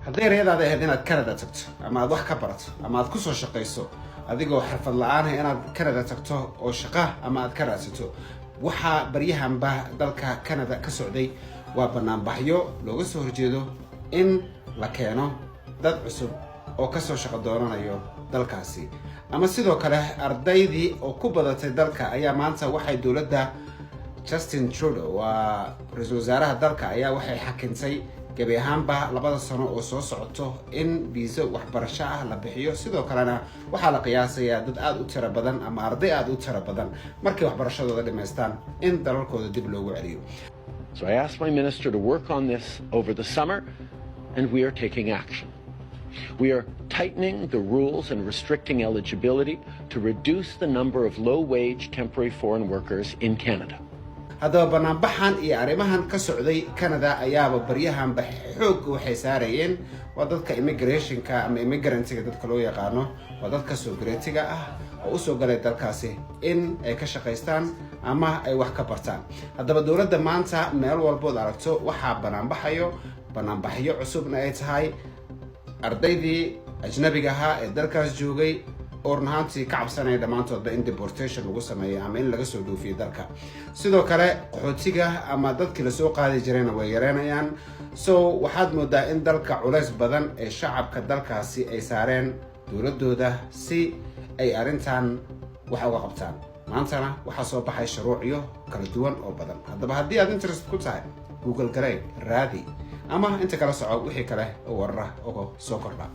Hadday riyadaada ahayd inaad Canada tagto ama aad wax ka barato ama aad kusoo shaqayso adigoo xirfad la-aanah, inaad Canada tagto oo shaqa ama aad ka raadsato, waxaa baryahanba dalka Canada ka socday waa banaanbaxyo looga soo horjeedo in la keeno dad cusub oo kasoo shaqo doonanayo dalkaasi. Ama sidoo kale ardaydii oo ku badatay dalka ayaa maanta waxay dowladda Justin Trudeau, waa ra-iisul wasaaraha dalka, ayaa waxay xakintay gebi ahaanba 2da sano oo soo socoto in viiso waxbarasho ah la bixiyo. Sidoo kalena waxaa la qiyaasayaa dad aada u tiro badan ama arday aada u tiro badan markay waxbarashadooda dhimaystaan in dalalkooda dib loogu celiyo. So I asked my minister to work on this over the summer, and we are taking action. We are tightening the rules and restricting eligibility to reduce the number of low wage temporary foreign workers in Canada. Haddaba banaanbaxan iyo arrimahan ka socday Canada ayaaba baryahanba xoog waxay saarayeen waa dadka immigrationka ama immigrantiga dadka loo yaqaano, waa dadka soo gareetiga ah oo usoo galay dalkaasi in ay ka shaqaystaan ama ay wax ka bartaan. Haddaba dowladda maanta meel walbood aragto waxaa banaanbaxayo, banaanbaxyo cusubna ay tahay ardaydii ajnabiga ahaa ee dalkaas joogay oo run ahaantii ka cabsanaya dhammaantoodba in deportation lagu sameeyo ama in laga soo dhoofiyo dalka. Sidoo kale qaxootiga ama dadkii lasoo qaadi jirayna way yareynayaan. So waxaad moodaa in dalka culays badan ee shacabka dalkaasi ay saareen dowladooda si ay arrintan wax uga qabtaan. Maantana waxaa soo baxay shuruucyo kala duwan oo badan. Haddaba haddii aad interest ku tahay, Google garey, raadi ama inta kala soco wixii kale oo warara oo soo kordha.